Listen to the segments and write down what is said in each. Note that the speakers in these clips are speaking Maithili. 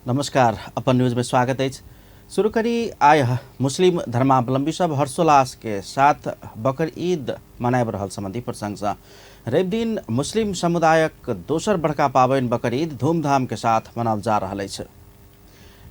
नमस्कार, अपन न्यूज में स्वागत अछि। शुरू करी आइ मुस्लिम धर्मावलंबी सब हर्षोल्लास के साथ बकर ईद मनाबि रहल संबंधी प्रसंग सँ। रवि दिन मुस्लिम समुदायक दोसर बड़का पाबनि बकर ईद धूमधाम के साथ मनाओल जा रहल अछि।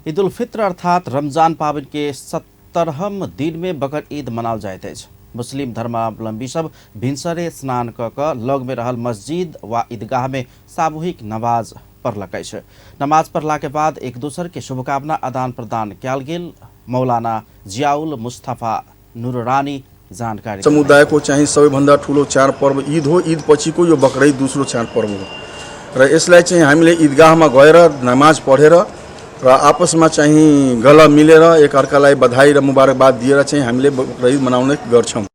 ईद उल फित्र अर्थात रमजान पाबनि के 70हम दिन में बकर ईद मनाओल जाइत अछि। मुस्लिम धर्मावलंबी सब भिनसरे स्नान क क लग में रहल मस्जिद वा ईदगाह में सामूहिक नमाज पढ़लक अछि। नमाज पढ़ला के बाद एक दोसर के शुभकामना आदान प्रदान कयल गेल मौलाना जियाउल मुस्तफा नूररानी जानकारी देलनि। समुदायको चाहिँ सबैभन्दा ठुलो चाडपर्व ईद हो। ईद पछिको यो बकरा ईद दोस्रो चाडपर्व हो र यसलाई चाहिँ हामीले ईदगाहमा गएर नमाज पढेर र आपसमा चाहिँ गला मिलेर एकअर्कालाई बधाई र मुबारकबाद दिएर चाहिँ हामीले बकरा ईद मनाउने गर्छौँ।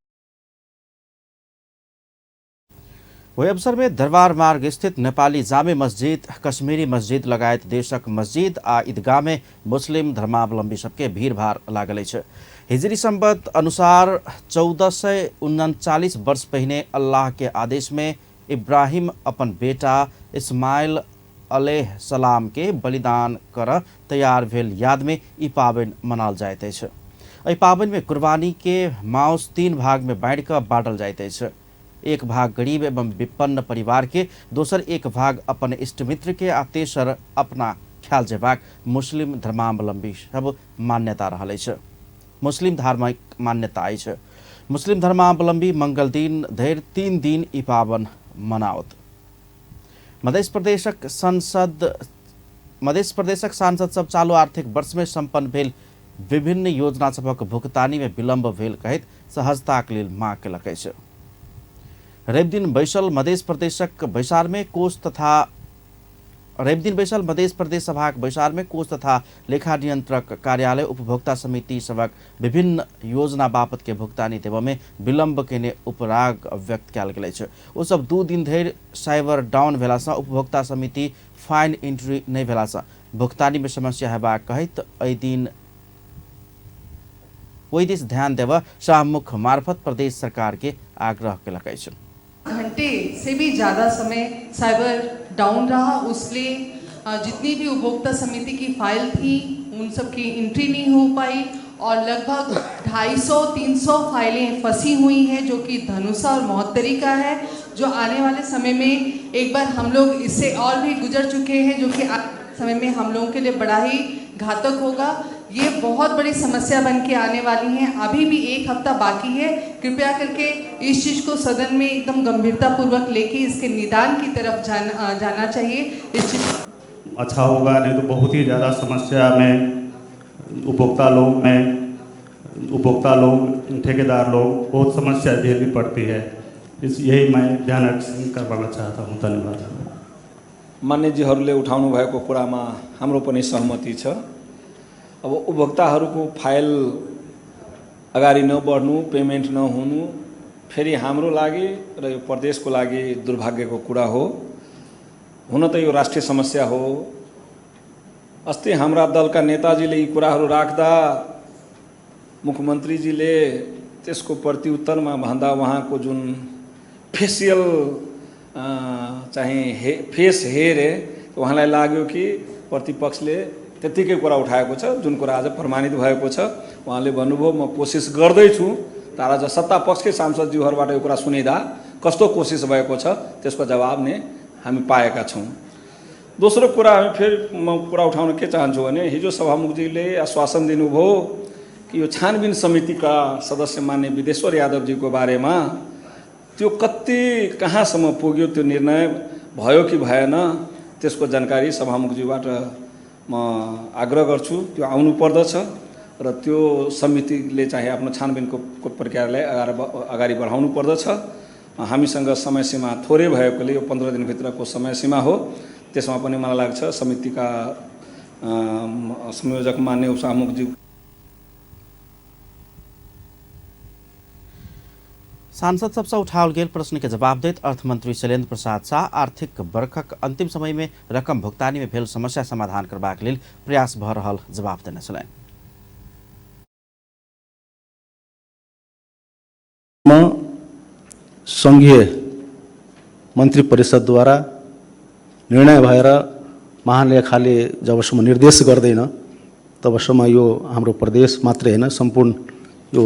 ओहि अवसर में दरबार मार्ग स्थित नेपाली जामे मस्जिद, कश्मीरी मस्जिद लगायत देशक मस्जिद आ ईदगाह में मुस्लिम धर्मावलंबी सबके भीड़भाड़ लागल अछि। हिजरी संवत अनुसार 1439 वर्ष पहिने अल्लाह के आदेश में इब्राहिम अपन बेटा इस्माइल अलैह सलाम के बलिदान कर तैयार भेल याद में ई पाबनि मनाओल जाइत अछि। एहि पाबनि में कुर्बानी के माउस 3 भाग में बाँटि कऽ बाँटल जाइत अछि। एक भाग गरीब एवं विपन्न परिवार के, दोसर एक भाग अपन इष्टमित्र के आ तेसर अपना ख्याल जेबाक मुस्लिम धर्मावलंबी सब मान्यता रहल अछि। मुस्लिम धार्मिक मान्यता अछि। मुस्लिम धर्मावलंबी मंगल दिन धरि 3 दिन ई पाबनि मनाओत। मध्य प्रदेशक संसद मध्य प्रदेशक सांसद सब चालू आर्थिक वर्ष में संपन्न भेल विभिन्न योजना सभक भुगतानी में विलंब भेल कहैत सहजताक लेल मांग केलक अछि। रवि दिन बैसल मध्य प्रदेशक बैसार में कोष तथा रवि दिन बैसल मध्य प्रदेश सभाक बैसार में कोष तथा लेखा नियंत्रक कार्यालय उपभोक्ता समिति सभक विभिन्न योजना बापत के भुगतानी देबय में विलंब केने उपराग व्यक्त कयल गेल अछि। ओ सब 2 दिन धरि साइबर डाउन भेला सँ उपभोक्ता समिति फाइन एंट्री नहि भेला सँ भुगतानी में समस्या हेबाक कहैत एहि दिन ओहि दिस ध्यान देबय शाहमुख मार्फत प्रदेश सरकार के आग्रह केलक अछि। घंटे से भी ज़्यादा समय साइबर डाउन रहा, उसलिए जितनी भी उपभोक्ता समिति की फाइल थी उन सब की एंट्री नहीं हो पाई और लगभग 250-300 फाइलें फंसी हुई हैं जो कि धनुषा और महोत्तरी का है, जो आने वाले समय में एक बार हम लोग इससे और भी गुजर चुके हैं, जो कि समय में हम लोगों के लिए बड़ा ही घातक होगा। ये बहुत बड़ी समस्या बन के आने वाली है। अभी भी 1 हफ्ता बाकी है, कृपया करके इस चीज़ को सदन में एकदम गंभीरतापूर्वक लेके इसके निदान की तरफ जाना चाहिए। इस चीज़ अच्छा होगा, नहीं तो बहुत ही ज़्यादा समस्या में उपभोक्ता लोग, ठेकेदार लोग बहुत समस्या झेलनी पड़ती है। इस यही मैं ध्यान आकर्षण करवाना चाहता हूँ। धन्यवाद। मान्यजीहरूले उठाउनु भएको कुरामा हाम्रो पनि सहमति छ। अब उपभोक्ताहरूको फाइल अगाडि नबढ्नु, पेमेन्ट नहुनु फेरि हाम्रो लागि र यो प्रदेशको लागि दुर्भाग्यको कुरा हो। हुन त यो राष्ट्रिय समस्या हो। अस्ति हाम्रा दलका नेताजीले यी कुराहरू राख्दा मुख्यमन्त्रीजीले त्यसको प्रत्युत्तरमा भन्दा उहाँको जुन फेसियल चाहिँ फेस हेरे उहाँलाई लाग्यो कि प्रतिपक्षले त्यत्तिकै कुरा उठाएको छ, जुन कुरा आज प्रमाणित भएको छ। उहाँले भन्नुभयो म कोसिस गर्दैछु, तर आज सत्ता पक्षकै सांसदज्यूहरूबाट यो कुरा सुनिँदा कस्तो कोसिस भएको छ त्यसको जवाब नै हामी पाएका छौँ। दोस्रो कुरा हामी फेरि म कुरा उठाउन के चाहन्छु भने हिजो सभामुखजीले आश्वासन दिनुभयो कि यो छानबिन समितिका सदस्य मान्य विदेश्वर यादवजीको बारेमा त्यो कति कहाँसम्म पुग्यो, त्यो निर्णय भयो कि भएन त्यसको जानकारी सभामुखजीबाट म आग्रह गर्छु। त्यो आउनु पर्दछ र त्यो समितिले चाहिँ आफ्नो छानबिनको प्रक्रियालाई अगाडि बढाउनु पर्दछ। हामीसँग समय सीमा थोरै भएकोले यो 15 दिनभित्रको समय सीमा हो। त्यसमा पनि मलाई लाग्छ समितिका संयोजक मान्य उपसभामुखज्यू। सांसद सबसँ उठाओल गेल प्रश्न के जवाब दैत अर्थमंत्री शैलेन्द्र प्रसाद शाह आर्थिक वर्षक अंतिम समय में रकम भुगतानी में भेल समस्या समाधान करबाक लेल प्रयास भऽ रहल जवाब देने छलनि। संघीय मन्त्री परिषदद्वारा निर्णय भएर महालेखाले जबसम्म निर्देश गर्दैन तबसम्म यो हाम्रो प्रदेश मात्रै होइन, सम्पूर्ण यो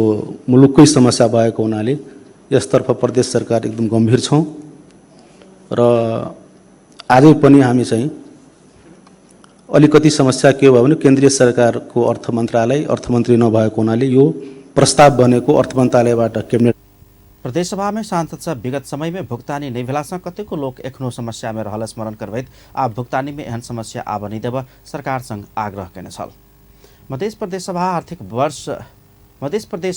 मुलुककै समस्या भएको हुनाले यसतर्फ प्रदेश सरकार एकदम गम्भीर छौँ र आजै पनि हामी चाहिँ अलिकति समस्या के भयो भने केन्द्रीय सरकारको अर्थ मन्त्रालय अर्थमन्त्री नभएको हुनाले यो प्रस्ताव बनेको अर्थ मन्त्रालयबाट क्याबिनेट। प्रदेशसभा में सांसद सब विगत समय में भुगतानी नहि भेला सँ कतेको लोक एखनो समस्या में रहल स्मरण करबैत आब भुगतानी में एहन समस्या आब नहि देब सरकार संग आग्रह केने छल। मध्य प्रदेश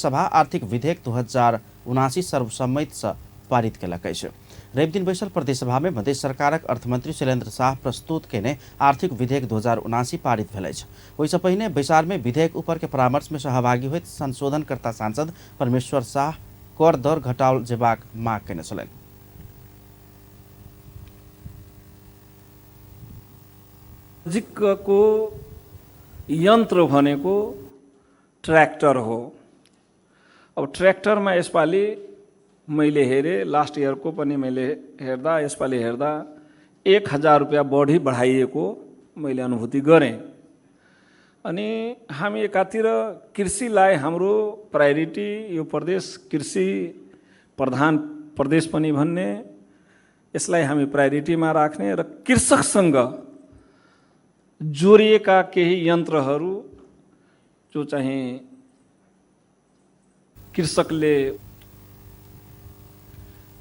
सभा आर्थिक विधेयक 2079 सर्वसम्मति सँ पारित केलक अछि। रवि दिन बैसल प्रदेशसभा में मध्य सरकारक अर्थमंत्री शैलेन्द्र शाह प्रस्तुत केने आर्थिक विधेयक 2079 पारित भेल अछि। ओहिसँ पहिने बैसार में विधेयक ऊपर के परामर्श में सहभागी होइत संशोधनकर्ता सांसद परमेश्वर शाह कर दर घटाओल जेबाक माग केने छलनि। जिक्कको यन्त्र भनेको ट्र्याक्टर हो। अब ट्र्याक्टरमा यसपालि मैले हेरेँ, लास्ट इयरको पनि मैले हेर्दा यसपालि हेर्दा 1000 रुपियाँ बढी बढाइएको मैले अनुभूति गरेँ। अनि हामी एकातिर कृषिलाई हाम्रो प्रायोरिटी, यो प्रदेश कृषि प्रधान प्रदेश पनि भन्ने, यसलाई हामी प्रायोरिटीमा राख्ने र कृषकसँग जोडिएका केही यन्त्रहरू जो चाहिँ कृषकले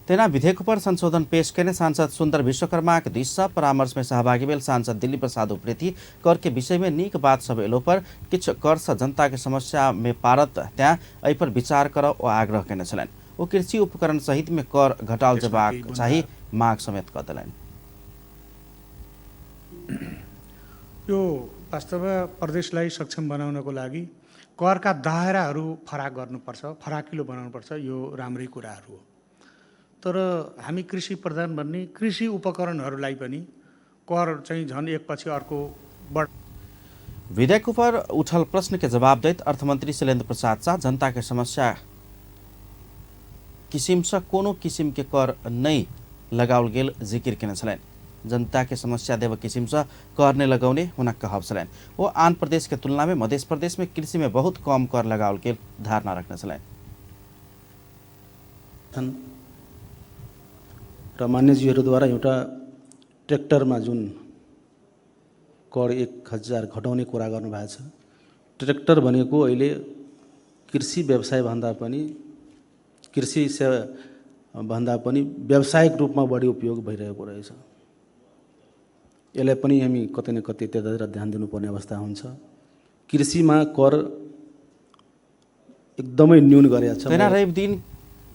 तेना विधेयक पर संशोधन पेश केने सांसद सुन्दर विश्वकर्माक दिस सँ परामर्श में सहभागी भेल सांसद दिल्ली प्रसाद उप्रेती कर के विषय में नीक बात सब एलो पर किछु कर सँ जनता के समस्या में पारत त्याँ एहि पर विचार कर ओ आग्रह केने छलनि। ओ कृषि उपकरण सहित में कर घटाओल जेबाक चाही माग समेत कऽ देलनि। यो वास्तवमा प्रदेशलाई सक्षम बनाउनको लागि करका दायराहरू फराक गर्नुपर्छ, फराकिलो बनाउनुपर्छ, यो राम्रै कुराहरू हो। तर हामी कृषि प्रधान भन्ने कृषि उपकरणहरूलाई पनि कर चाहिँ झन् एकपछि अर्को बढ विधेयक पर उठल प्रश्न के जवाब दैत अर्थमंत्री शैलेन्द्र प्रसाद शाह जनता के समस्या किसिम से कोनो किसिम के कर नहीं लगाओल गेल जिकिर केने छलनि। जनता के समस्या देव किसिम से कर नहीं लगौने हुनक कहब छलनि। ओ आन प्रदेश के तुलना में मध्य प्रदेश में कृषि में बहुत कम कर लगाओल गेल धारणा रखने छलनि। र मान्यज्यूहरूद्वारा एउटा ट्र्याक्टरमा जुन कर 1000 घटाउने कुरा गर्नुभएको छ, ट्र्याक्टर भनेको अहिले कृषि व्यवसाय भन्दा पनि कृषि सेवा भन्दा पनि व्यावसायिक रूपमा बढी उपयोग भइरहेको रहेछ। यसलाई पनि हामी कतै न कतै त्यतातिर ध्यान दिनुपर्ने अवस्था हुन्छ। कृषिमा कर एकदमै न्यून गरेको छ। तेना रवि दिन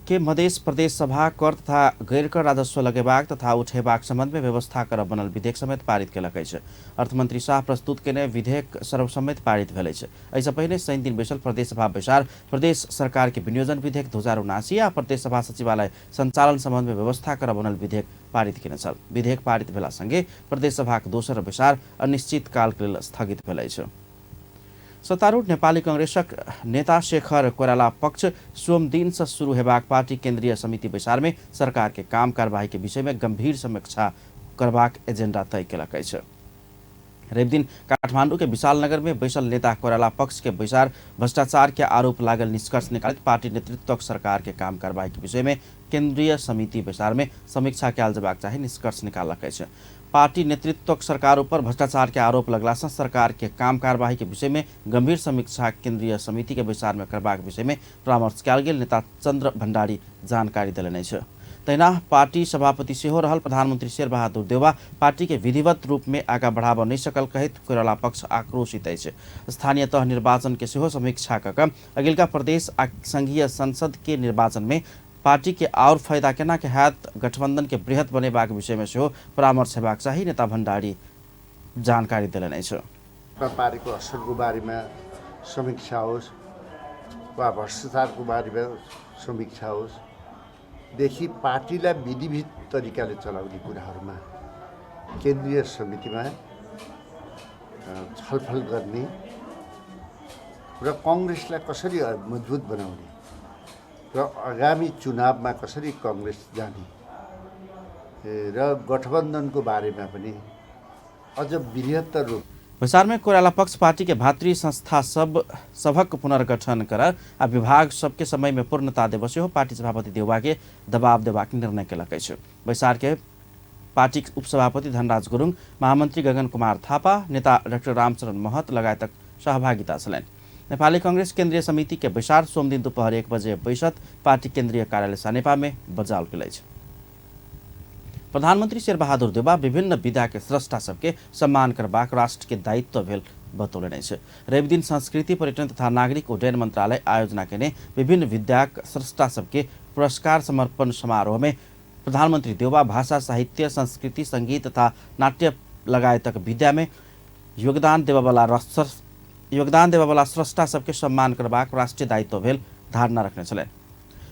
के मध्य प्रदेश सभा कर तथा गैर कर राजस्व लगेबाक तथा उठेबाक संबंध में व्यवस्था कर बनल विधेयक समेत पारित केलक अछि। अर्थमंत्री शाह प्रस्तुत केने विधेयक सर्वसम्मत पारित भेल अछि। एहिसँ पहिने शनि दिन बैसल प्रदेश सभा बैसार प्रदेश सरकार के विनियोजन विधेयक 2079 आ प्रदेश सभा सचिवालय संचालन संबंध में व्यवस्था कर बनल विधेयक पारित केने छल। विधेयक पारित भेला संगे प्रदेश सभाक दोसर बैसार अनिश्चित कालके लेल स्थगित भेल अछि। सत्तारूढ़ नेपाली कांग्रेसक नेता शेखर कोइराला पक्ष सोमदिन से शुरू हेबाक पार्टी केंद्रीय समिति बैसार में सरकार के काम कार्यवाही के विषय में गंभीर समीक्षा करबाक एजेंडा तय केलक अछि। रविदिन काठमांडू के विशालनगर में बैसल नेता कोइराला पक्ष के बैसार भ्रष्टाचार के आरोप लागल निष्कर्ष निकालित पार्टी नेतृत्वक सरकार के काम कार्यवाही के विषय में केंद्रीय समिति बैसार में समीक्षा कयल जेबाक चाही निष्कर्ष निकाललक अछि। पार्टी नेतृत्वक सरकार ऊपर भ्रष्टाचार के आरोप लगला से सरकार के काम कार्यवाही के विषय में गंभीर समीक्षा केंद्रीय समिति के बैसार में करबाक विषय में परामर्श कयल गेल नेता चंद्र भंडारी जानकारी देलनि अछि। तहिना पार्टी सभापति सेहो रहल प्रधानमंत्री शेरबहादुर देउवा पार्टी के विधिवत रूप में आगा बढ़ाबऽ नहि सकल कहैत कोइराला पक्ष आक्रोशित अछि। स्थानीय तह निर्वाचन के सेहो समीक्षा कऽ कऽ अगिलका प्रदेश आ संघीय संसद के निर्वाचन में पार्टी के और फायदा केना के हैत, गठबंधन के बृहत बनेबाक विषय में सेहो परामर्श हेबाक चाही नेता भंडारी जानकारी देलनि अछि। पारेको असरको बारेमा समीक्षा होस् वा भ्रष्टाचारको बारेमा समीक्षा होस् देखि पार्टीलाई विधिविध तरिकाले चलाउने कुराहरूमा केन्द्रीय समितिमा छलफल गर्ने र कङ्ग्रेसलाई कसरी मजबुत बनाउने र आगामी चुनावमा कसरी कङ्ग्रेस जाने र गठबन्धनको बारेमा पनि अझ बृहत्तर रूप बैसार में कोइराला पक्ष पार्टी के भातृ संस्था सब सभक पुनर्गठन कर आ विभाग सबके समय में पूर्णता देबऽ सेहो पार्टी सभापति देउवा के दबाव देबाक निर्णय केलक अछि। बैसार के पार्टीक उपसभापति धनराज गुरुङ, महामन्त्री गगन कुमार थापा, नेता डाक्टर रामचरण महत लगायतक सहभागिता छलनि। नेपाली कांग्रेस केन्द्रीय समिति के बैसार सोमदिन दुपहर 1 बजे बैसत पार्टी केन्द्रीय कार्यालय सानेपा में बजाओल गेल अछि। प्रधानमन्त्री शेरबहादुर देउवा विभिन्न विधा के स्रष्टा सबके सम्मान करबाक राष्ट्र के दायित्व भेल बतौलनि अछि। रविदिन संस्कृति, पर्यटन तथा नागरिक उड्डयन मन्त्रालय आयोजना केने विभिन्न विद्याक स्रष्टा सबके पुरस्कार समर्पण समारोह में प्रधानमन्त्री देउवा भाषा, साहित्य, संस्कृति, संगीत तथा नाट्य लगायतक विद्या में योगदान देबऽवाला स्रष्टा सबके सम्मान करबाक राष्ट्रिय दायित्व भेल धारणा रखने छलनि।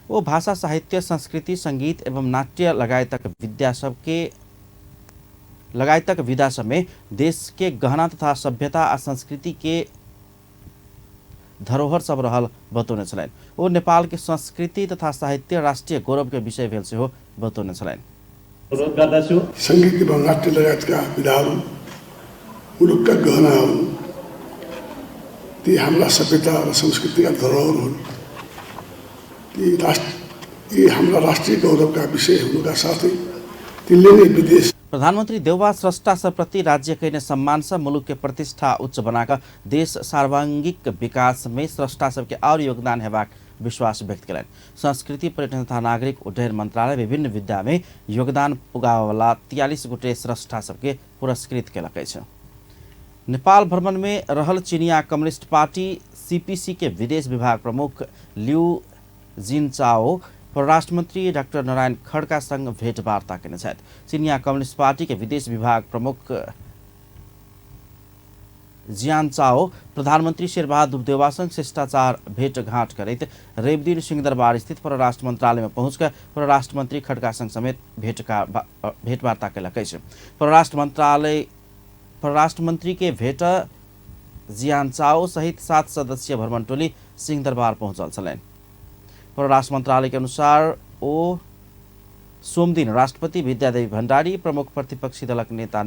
ओ भाषा, साहित्य, संस्कृति, संगीत एवं नाट्य लगायतक विद्या सबके लगायतक विधा सबमे देश के गहना तथा सभ्यता आ संस्कृति के धरोहर सब रहल बतौने छलनि। ओ नेपाल के संस्कृति तथा साहित्य राष्ट्रिय गौरव के विषय भेल सेहो बतौने छलनि। अनुरोध गर्दछु। संगीत एवं नाट्य लगायतका विधाहरू मुलुकका गहना हुन्, ती हाम्रा सभ्यता र संस्कृतिका धरोहर हुन्। ती हाम्रा राष्ट्रिय गौरवका विषय हुनुका साथै तिनले नै विदेश प्रधानमन्त्री देउवा स्रष्टा सबप्रति राज्य कयने सम्मान से मुलुक के प्रतिष्ठा उच्च बनाकर देश सर्वांगिक विकास में स्रष्टा सबके और योगदान हेबाक विश्वास व्यक्त कयलनि। संस्कृति, पर्यटन तथा नागरिक उड्डयन मंत्रालय विभिन्न विद्या में योगदान पुगाबऽवला 43 गोटे स्रष्टा सबके पुरस्कृत केलक अछि। नेपाल भ्रमण में रहल चीनिया कम्युनिस्ट पार्टी सीपीसी के विदेश विभाग प्रमुख लियू जिनचाओ परराष्ट्र मंत्री डाक्टर नारायण खड़का संग भेंटवार्ता केने छथि। चीनिया कम्युनिस्ट पार्टी के विदेश विभाग प्रमुख जियान चाओ प्रधानमन्त्री शेरबहादुर देउवा संग शिष्टाचार भेटघाट करैत रविदिन सिंहदरबार स्थित परराष्ट्र मंत्रालय में पहुँचकर परराष्ट्र मंत्री खड़का संग समेत भेंटवार्ता केलक अछि। परराष्ट्र मंत्री के भेंट जियान चाओ सहित 7 सदस्यीय भ्रमण टोली सिंहदरबार पहुँचल छलनि। परराष्ट्र मंत्रालय के अनुसार ओ सोमदिन राष्ट्रपति विद्यादेवी भण्डारी, प्रमुख प्रतिपक्षी दलक नेता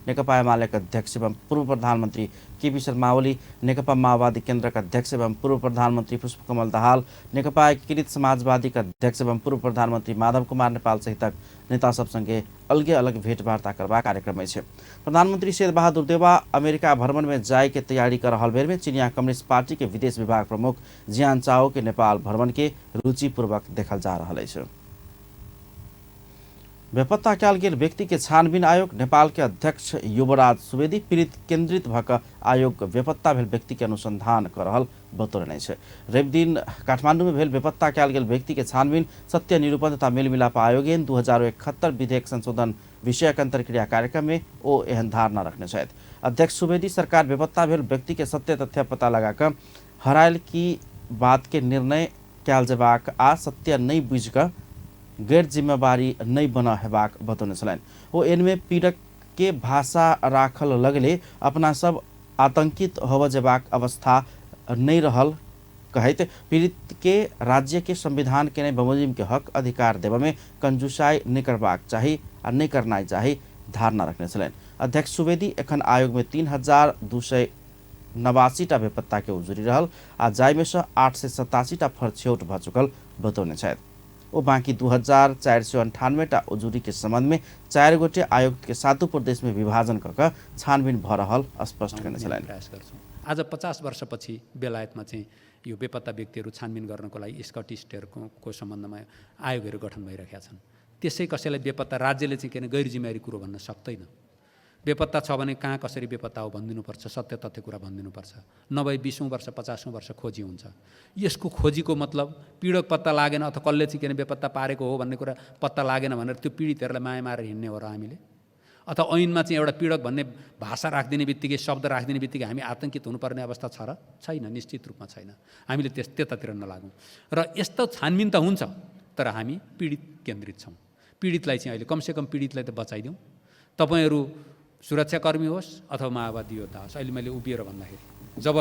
नेकपा एमालेक अध्यक्ष एवं पूर्व प्रधानमन्त्री केपी शर्मा ओली, नेकपा माओवादी केन्द्रक अध्यक्ष एवं पूर्व प्रधानमन्त्री पुष्पकमल दाहाल, नेकपा एकीकृत समाजवादीक अध्यक्ष एवं पूर्व प्रधानमन्त्री माधव कुमार नेपाल सहितक नेता सबसँगे अलगे अलग भेटवार्ता करबाक कार्यक्रम अछि। प्रधानमन्त्री शेरबहादुर देउवा अमेरिका भ्रमण में जाय के तैयारी कर रहल बेर में चीनिया कम्युनिस्ट पार्टी के विदेश विभाग प्रमुख जियान चाओ के नेपाल भ्रमण के रुचिपूर्वक देखल जा रहल अछि। बेपत्ता कयल गेल व्यक्ति के छानबीन आयोग नेपाल के अध्यक्ष युवराज सुवेदी पीड़ित केंद्रित भऽ कऽ आयोग बेपत्ता भेल व्यक्ति के अनुसंधान कऽ रहल बतौलनि अछि। रविदिन काठमांडू में भेल बेपत्ता कयल गेल व्यक्ति के छानबीन सत्य निरूपण तथा मेलमिलाप आयोग ऐन 2071 विधेयक संशोधन विषयक अंतर्क्रिया कार्यक्रम में ओ एहन धारणा रखने छथि। अध्यक्ष सुवेदी सरकार बेपत्ता भेल व्यक्ति के सत्य तथ्य पता लगाकऽ हरायल की बात के निर्णय कयल जेबाक आ सत्य नहि बुझि कऽ गैर जिम्मेवारी नहि बना हेबाक बतौने छलनि। ओ एनमे पीड़क के भाषा राखल लगले अपना सब आतंकित होबऽ जेबाक अवस्था नहि रहल कहैत पीड़ित के राज्य के संविधान के बमोजिम के हक अधिकार देबऽ में कंजूसाई नहि करबाक चाही आ नहि करनाइ चाही धारणा रखने छलनि। अध्यक्ष सुवेदी एखन आयोग में 3289 टा बेपत्ता के उजुरी रहल आ जाहिमे सँ 887 टा फरछ्यौट भऽ चुकल बतौने छथि। ओ बाँकी 2498 टा उजुरी के संबंध में 4 गोटे आयुक्त के 7 प्रदेश में विभाजन कऽ कऽ छानबीन भऽ रहल स्पष्ट केने छलनि। प्रयास गर्छौँ। आज 50 वर्षपछि बेलायतमा चाहिँ यो बेपत्ता व्यक्तिहरू छानबिन गर्नको लागि स्कटिसहरूको सम्बन्धमा आयोगहरू गठन भइरहेका छन्। त्यसै कसैलाई बेपत्ता राज्यले चाहिँ किन गैर जिम्मेवारी कुरो भन्न सक्दैन। बेपत्ता छ भने कहाँ कसरी बेपत्ता हो भनिदिनुपर्छ, सत्य तथ्य कुरा भनिदिनुपर्छ। नभए 20औँ वर्ष 50औँ वर्ष खोजी हुन्छ। यसको खोजीको मतलब पीडक पत्ता लागेन अथवा कसले चाहिँ किन बेपत्ता पारेको हो भन्ने कुरा पत्ता लागेन भनेर त्यो पीडितहरूलाई माया मारेर हिँड्ने हो र हामीले? अथवा ऐनमा चाहिँ एउटा पीडक भन्ने भाषा राखिदिने बित्तिकै, शब्द राखिदिने बित्तिकै हामी आतङ्कित हुनुपर्ने अवस्था छ र? छैन, निश्चित रूपमा छैन। हामीले त्यतातिर नलागौँ। र यस्तो छानबिन त हुन्छ, तर हामी पीडित केन्द्रित छौँ। पीडितलाई चाहिँ अहिले कमसेकम पीडितलाई त बचाइदिउँ। तपाईँहरू सुरक्षाकर्मी होस् अथवा माओवादी योद्धा होस्, अहिले मैले उभिएर भन्दाखेरि जब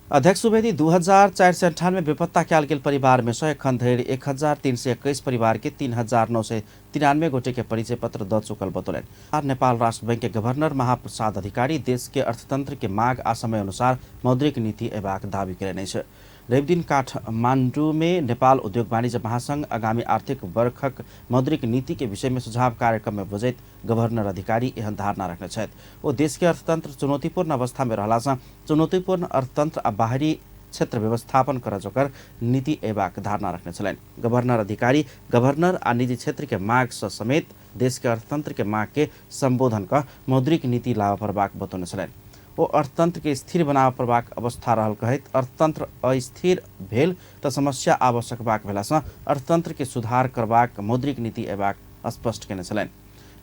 अध्यक्ष सुवेदी 2498 बेपत्ता कयल गेल परिवार में सँ एखन धरि 1321 परिवार के 3993 गोटे के परिचय पत्र द चुकल बतौलनि। नेपाल राष्ट्र बैंक के गवर्नर महाप्रसाद अधिकारी देश के अर्थतंत्र के माग आ समय अनुसार मौद्रिक नीति अयबाक दावी कयलनि अछि। रविदिन काठमांडू में नेपाल उद्योग वाणिज्य महासंघ आगामी आर्थिक वर्षक मौद्रिक नीति के विषय में सुझाव कार्यक्रम में बजैत गवर्नर अधिकारी एहन धारणा रखने छथि। ओ देश के अर्थतंत्र चुनौतीपूर्ण अवस्था में रहला सँ चुनौतीपूर्ण अर्थतंत्र आ बाहरी क्षेत्र व्यवस्थापन कर जोकर नीति अयबाक धारणा रखने छलनि। गवर्नर अधिकारी गवर्नर आ निजी क्षेत्र के माग सँ समेत देश के अर्थतंत्र के माग के संबोधन क मौद्रिक नीति लाबऽ पड़बाक बतौने छलनि। ओ अर्थतंत्र के स्थिर बनाबऽ पड़बाक अवस्था रहल कहैत अर्थतंत्र अस्थिर भेल तऽ समस्या आबऽ सकबाक भेलासँ अर्थतंत्र के सुधार करबाक मौद्रिक नीति अयबाक स्पष्ट कयने छलनि।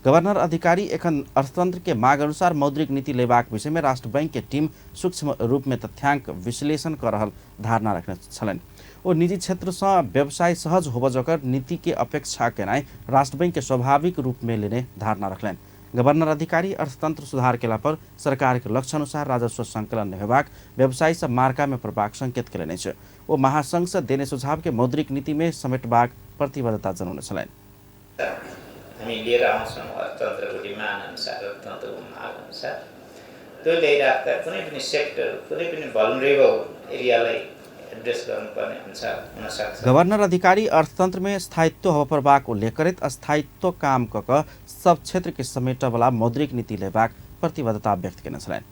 गवर्नर अधिकारी एखन अर्थतंत्र के माग अनुसार मौद्रिक नीति लेबाक विषय में राष्ट्र बैंक के टीम सूक्ष्म रूप में तथ्यांक विश्लेषण कर रहल धारणा रखने छलनि। ओ निजी क्षेत्र सँ व्यवसाय सहज होबऽ जोकर नीति के अपेक्षा केनाइ राष्ट्र बैंक के स्वाभाविक रूप में लेने धारणा रखलनि। गवर्नर अधिकारी अर्थतंत्र सुधार केला पर सरकार के लक्ष्य अनुसार राजस्व संकलन नहि होयबाक व्यवसायी सब मार्का में पड़बाक संकेत कयलनि अछि। ओ महासंघ से देने सुझाव के मौद्रिक नीति में समेटबाक प्रतिबद्धता जनौने छलनि। हामी लिएर आउँछौँ अर्थतन्त्रको डिमान्ड अनुसार, अर्थतन्त्रको माग अनुसार। त्यो ल्याइराख्दा कुनै पनि सेक्टर, कुनै पनि भल्नरेबल एरियालाई एड्रेस गर्नुपर्ने हुन्छ, हुनसक्छ। गवर्नर अधिकारी अर्थतंत्र में स्थायित्व होबऽ पड़बाक उल्लेख करैत स्थायित्व काम कऽ कऽ सब क्षेत्र के समेटऽ वाला मौद्रिक नीति लेबाक प्रतिबद्धता व्यक्त कयने छलनि।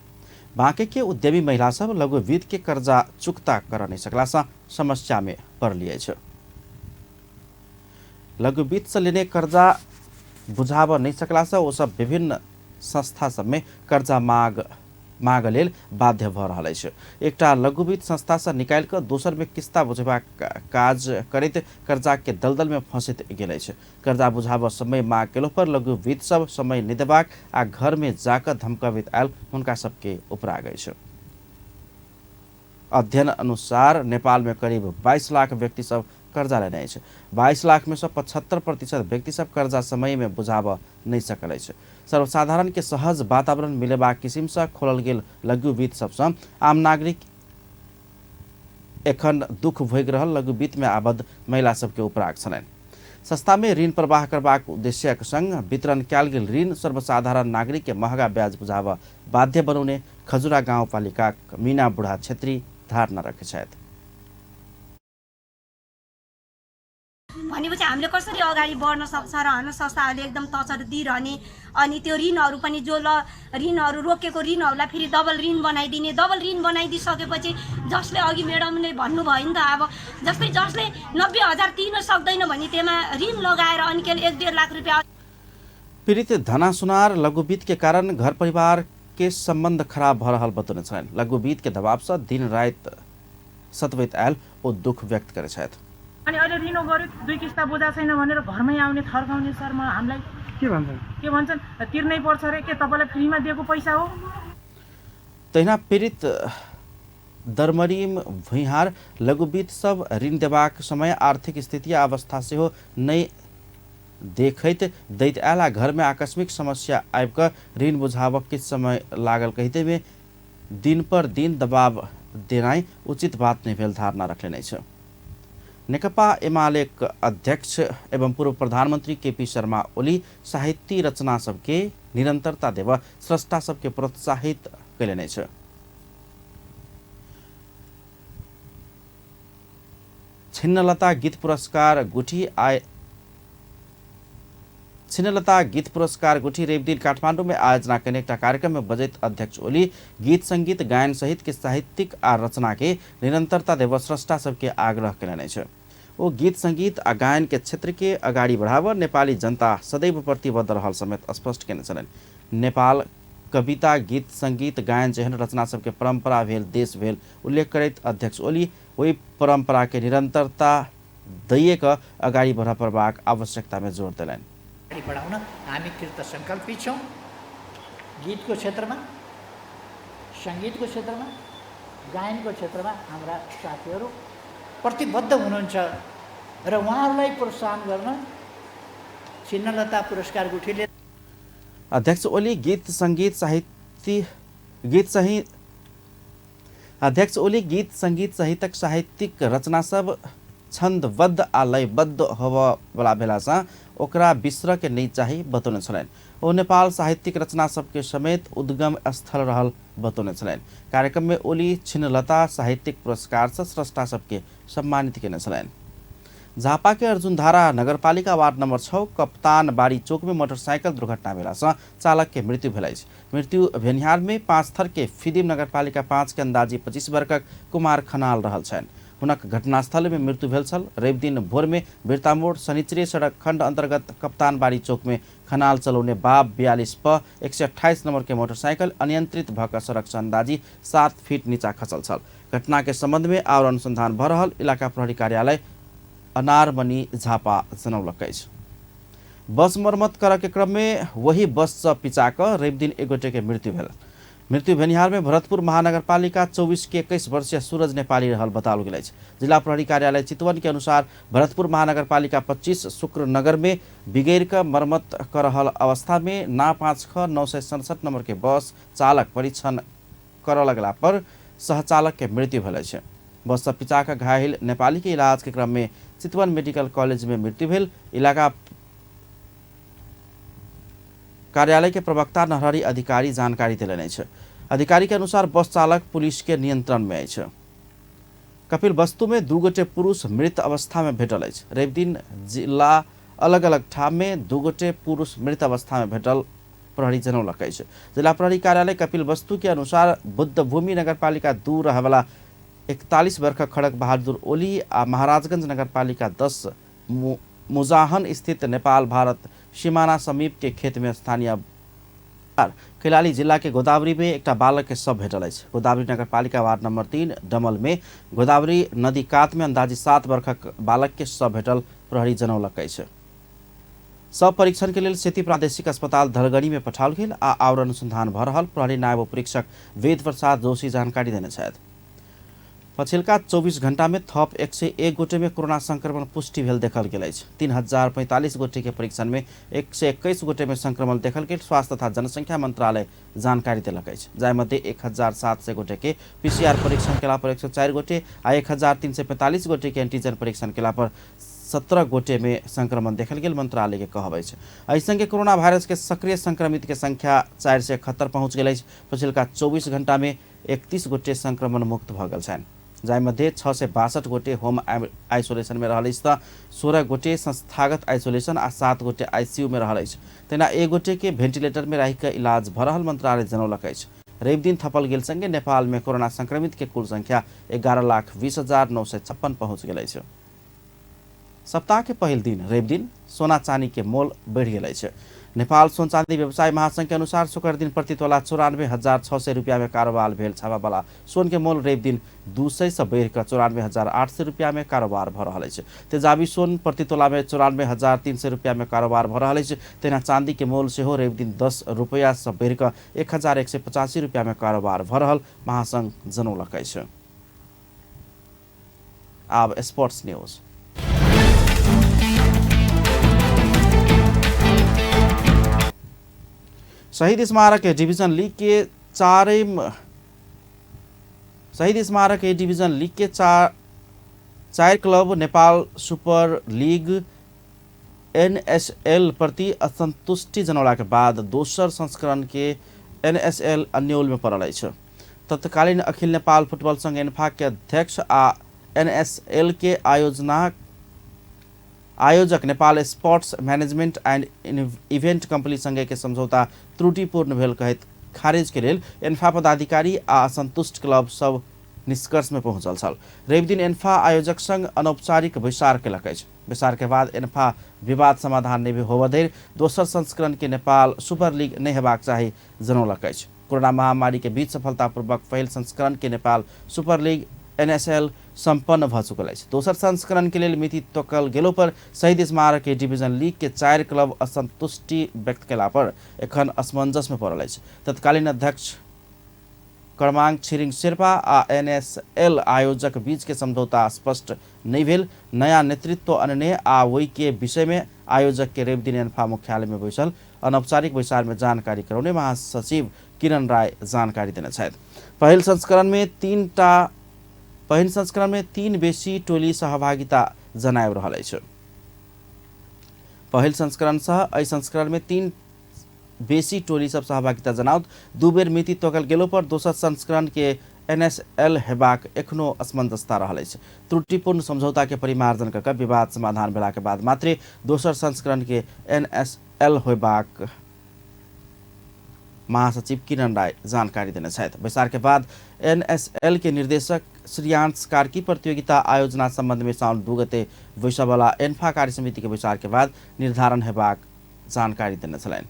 बाँके के उद्यमी महिला सब लघु वित्त के कर्जा चुकता कर नहि सकला सँ समस्या में पड़ली अछि। लघु वित्त से लेने कर्जा बुझाबऽ नहि सकला सँ ओ सब विभिन्न संस्था सब में कर्जा माग लेल बाध्य भऽ रहल अछि। एकटा लघु वित्त संस्था सँ निकालि कऽ दोसर में किस्ता बुझेबाक काज करैत कर्जा के दलदल में फंसैत गेल अछि। कर्जा बुझाबऽ समय माग केलो पर लघु वित्त सब समय नहि देबाक आ घर में जाकऽ धमकबैत आयल हुनका सबके उपराग अछि। अध्ययन अनुसार नेपाल में करीब 22 लाख व्यक्ति सब कर्जा लेने अछि। 22 लाख में सँ 75% व्यक्ति सब कर्जा समय में बुझाबऽ नहि सकल अछि। सर्वसाधारण के सहज वातावरण मिलेबाक किसिम सँ खोलल गेल लघु वित्त सबसँ आम नागरिक एखन दुख भोगि रहल लघु वित्त में आबद्ध महिला सबके उपराग छलनि। सस्ता में ऋण प्रवाह करबाक उद्देश्यक संग वितरण कयल गेल ऋण सर्वसाधारण नागरिक के महंगा ब्याज बुझाबऽ बाध्य बनौने खजुरा गाउँपालिकाक मीना बुढ़ा छेत्री धारणा रखै छथि। भनेपछि हामीले कसरी अगाडि बढ्न सक्छ र होइन, संस्थाहरूले एकदम तचर दिइरहने अनि त्यो ऋणहरू पनि जो ल ऋणहरू रोकेको ऋणहरूलाई फेरि डबल ऋण बनाइदिने, डबल ऋण बनाइदिइसकेपछि जसले अघि म्याडमले भन्नुभयो नि त, अब जस्तै जसले 90,000 तिर्न सक्दैन भने त्यसमा ऋण लगाएर अनि के 1-1.5 लाख रुपियाँ। पीड़ित धना सुनार लघुवित्त के कारण घर परिवार के सम्बन्ध खराब भऽ रहल बतौने छलनि। लघुवित्त के दबाव सँ दिन राति सतबैत आयल ओ दुख व्यक्त करै छथि। अनि अहिले ऋण गर्यो, 2 किस्ता बुझा छैन भनेर घरमै आउने थर्काउने, सर म हामीलाई के भन्छन्, तिर्नै पर्छ रे, के तपाईँलाई फ्रीमा दिएको पैसा हो। तहिना पीड़ित दरमरीम भुइहार लघुवित्त सब ऋण देबाक समय आर्थिक स्थिति आ अवस्था सेहो नहि देखैत दैत आयल आ घरमे आकस्मिक समस्या आबि कऽ ऋण बुझाबऽ किछु समय लागल कहिते में दिन पर दिन दबाव देनाइ उचित बात नहि भेल धारणा रखलनि अछि। नेकपा एमाले अध्यक्ष एवं पूर्व प्रधानमंत्री केपी शर्मा ओली साहित्य रचना सबके निरंतरता देव स्रष्टा सबके प्रोत्साहित कयलनि अछि। छिन्नलता गीत पुरस्कार गुठी आय छिन्नलता गीत पुरस्कार गुठी रविदिन काठमाडौँ में आयोजना कयने एकटा कार्यक्रम में बजैत अध्यक्ष ओली गीत संगीत गायन सहित के साहित्यिक आ रचना के निरंतरता देव स्रष्टा सबके आग्रह कयलनि अछि। ओ गीत संगीत आ गायन के क्षेत्र के अगाडि बढ़ाव नेपाली जनता सदैव प्रतिबद्ध रहल समेत स्पष्ट कयने छलनि। नेपाल कविता गीत संगीत गायन जेहन रचना सबके परंपरा भेल देश भेल उल्लेख करैत अध्यक्ष ओली ओहि परंपरा के निरंतरता दैए कऽ अगाडि बढ़ पड़बाक आवश्यकता में जोर देलनि। अगाडि बढाउन हामी कृत सङ्कल्पित छौँ। गीतको क्षेत्रमा, सङ्गीतको क्षेत्रमा, गायनको क्षेत्रमा हाम्रा साथीहरू प्रतिबद्ध हुनुहुन्छ र उहाँहरूलाई प्रोत्साहन गर्न छिन्नलता पुरस्कार गुठीले अध्यक्ष ओली गीत संगीत साहित्य अध्यक्ष ओली गीत संगीत सहितक साहित्यिक रचना सब छन्दबद्ध आ लयबद्ध होबऽवला भेलासँ ओकरा बिसरऽ के नहि चाही बतौने छलनि। ओ नेपाल साहित्यिक रचना सबके समेत उद्गम स्थल रहल बतौने छलनि। कार्यक्रम में ओली छिन्नलता साहित्यिक पुरस्कार से स्रष्टा सबके सम्मानित केने छलनि। झापा के अर्जुनधारा नगरपालिका वार्ड नंबर 6 कप्तान बाड़ी चौक में मोटरसाइकिल दुर्घटना भेलासँ चालक के मृत्यु भेल अछि। मृत्यु भेनिहार में 5 थर के फिदिम नगरपालिका 5 के अंदाजी 25 वर्षक कुमार खनाल रहल छनि। हुनक घटनास्थल में मृत्यु भेल छल। रवि दिन भोर में बिरतामोड़ शनिचरी सड़क खंड अंतर्गत कप्तानबाड़ी चौक में खनाल चलौने बाब 42 प 128 नंबर के मोटरसाइकिल अनियंत्रित भऽ कऽ सड़क से अंदाजी 7 फीट नीचा खसल छल। घटना के संबंध में आओर अनुसंधान भऽ रहल इलाका प्रहरी कार्यालय अनारमनी झापा जनौलक अछि। बस मरम्मत करऽ के क्रम में वही बस से पिचा कऽ रवि दिन एक गोटे के मृत्यु भेल। मृत्यु भेनिहार में भरतपुर महानगरपालिका 24 के 21 वर्षीय सूरज नेपाली रहल बताओल गेल अछि। जिला प्रहरी कार्यालय चितवन के अनुसार भरतपुर महानगरपालिका 25 शुक्रनगर में बिगड़ कऽ मरम्मत कर रहल अवस्था में ना 5 ख 967 नंबर के बस चालक परीक्षण करऽ लगला पर सहचालक के मृत्यु भेल अछि। बस से पिचा कऽ घायल नेपाली के इलाज के क्रम में चितवन मेडिकल कॉलेज में मृत्यु भेल। इलाका कार्यालय के प्रवक्ता नरहरि अधिकारी जानकारी देलनि अछि। अधिकारी के अनुसार बस चालक पुलिस के नियंत्रण में अछि। कपिल वस्तु में 2 गोटे पुरुष मृत अवस्था में भेटल अछि। रवि दिन जिला अलग अलग ठाम में 2 गोटे पुरुष मृत अवस्था में भेटल प्रहरी जनौलक अछि। जिला प्रहरी कार्यालय कपिल वस्तु के अनुसार बुद्धभूमि नगरपालिका 2 रहवला 41 वर्षक खड़क बहादुर ओली आ महाराजगंज नगरपालिका 10 मुजाहन स्थित नेपाल भारत सीमाना समीप के खेत में स्थानीय कैलाली जिला के गोदावरी में एकटा बालक के शव भेटल अछि। गोदावरी नगरपालिका वार्ड नंबर 3 डमल में गोदावरी नदी कात में अंदाजी 7 वर्षक बालक के शव भेटल प्रहरी जनौलक अछि। शव परीक्षण के लेल सेती प्रादेशिक अस्पताल धलगढ़ी में पठाओल गेल आ आओर अनुसंधान भऽ रहल प्रहरी नायब उपरीक्षक वेद प्रसाद जोशी जानकारी देने छथि। पछिलका 24 घंटा में थप 101 गोटे में कोरोना संक्रमण पुष्टि भेल देखल गेल अछि। 3045 गोटे के परीक्षण में 121 गोटे में संक्रमण देखल गेल स्वास्थ्य तथा जनसंख्या मंत्रालय जानकारी देलक अछि। जाहिमध्ये 1700 गोटे के पीसीआर परीक्षण केला पर 104 गोटे आ 1345 गोटे के एंटीजन परीक्षण केला पर 17 गोटे में संक्रमण देखल गेल मंत्रालय के कहब अछि। एहि संगे कोरोना वायरस के सक्रिय संक्रमित के संख्या 471 पहुँच गेल अछि। पछिलका 24 घंटा में 31 गोटे संक्रमण मुक्त भऽ गेल छनि, जाहिमध्ये 662 गोटे होम आइसोलेशन में रहल अछि तऽ 16 गोटे संस्थागत आइसोलेशन आ 7 गोटे आईसीयू में रहल अछि। तहिना 1 गोटे के भेंटिलेटर में राखि कऽ इलाज भऽ रहल मंत्रालय जनौलक अछि। रवि दिन थपल गेल संगे नेपाल में कोरोना संक्रमित के कुल संख्या 11,20,956 पहुँच गेल अछि। सप्ताह के पहिल दिन रवि दिन सोना चानी के मोल बढ़ि गेल अछि। नेपाल सोन चाँदी व्यवसाय महासंघ के अनुसार शुक्र दिन प्रति तोला 94,600 रुपया में कारोबार भेल छापावाला सोन के मोल रवि दिन 200 से बढ़ि कऽ 94,800 रुपया में कारोबार भऽ रहल अछि। तेजाबी सोन प्रति तोला में 94,300 रुपया में कारोबार भऽ रहल अछि। तहिना चाँदी के मोल सेहो रवि दिन 10 रुपया से बढ़ि कऽ 1,185 रुपया में कारोबार भऽ रहल महासंघ जनौलक अछि। आब स्पोर्ट्स न्यूज। शहीद स्मारक ए डिवीजन लीग के शहीद स्मारक ए डिवीजन लीग के चार club Nepal super league NSL प्रति असंतुष्टि जनौला के बाद दोसर संस्करण के एनएसएल अन्योल में पड़ल अछि। तत्कालीन अखिल नेपाल फुटबॉल संघ एन्फा के अध्यक्ष आ एनएसएल के आयोजक Nepal sports management and event company संगे के समझौता त्रुटिपूर्ण भेल कहैत खारिज के लेल एन्फा पदाधिकारी आ असंतुष्ट क्लब सब निष्कर्ष में पहुंचल छल। रवि दिन एन्फा आयोजक संग अनौपचारिक बैसार केलक अछि। बैसार के बाद एन्फा विवाद समाधान नहि होबऽ धरि दोसर संस्करण के नेपाल सुपर लीग नहि हेबाक चाही जनौलक अछि। कोरोना महामारी के बीच सफलतापूर्वक पहिल संस्करण के नेपाल सुपर लीग एनएसएल सम्पन्न भऽ चुकल अछि। दोसर संस्करण के लेल मिति तोकल गेलो पर शहीद स्मारक ए डिवीजन लीग के 4 क्लब असंतुष्टि व्यक्त केला पर एखन असमंजस में पड़ल अछि। तत्कालीन अध्यक्ष क्रमांक छिरिङ शेर्पा आ एनएसएल आयोजक बीच के समझौता स्पष्ट नहि भेल। नया नेतृत्व अनने आ ओहि के विषय में आयोजक के रवि दिन एन्फा मुख्यालय में बैसल अनौपचारिक बैसार में जानकारी करौने महासचिव किरण राय जानकारी देने छथि। पहिल संस्करण में तीन बेसी टोली सहभागिता जनाबि रहल अछि। पहिल संस्करण सह एहि संस्करण में 3 बेसी टोली सब सहभागिता जनाओत। 2 बेर मिति तोकल गेलो पर दोसर संस्करण के एनएसएल हेबाक एखनो असमंजसता रहल अछि। त्रुटिपूर्ण समझौता के परिमार्जन कऽ विवाद समाधान भेला के बाद मात्रे दोसर संस्करण के एनएसएल होयबाक महासचिव किरण राय जानकारी देने छथि। बैसार के बाद एनएसएल के निर्देशक श्रेयांश कार्की प्रतियोगिता आयोजना संबंध में साउन 2 गते बैसबला एन्फा कार्य समिति के बैसार के बाद निर्धारण हेबाक जानकारी देने छलनि।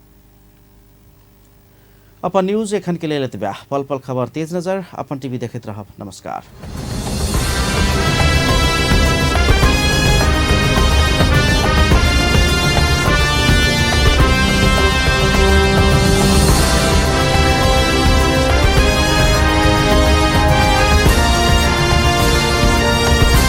अपन न्यूज एखन के लेल एतबे। पल पल खबर तेज नजर अपन टीवी देखैत रहब। नमस्कार।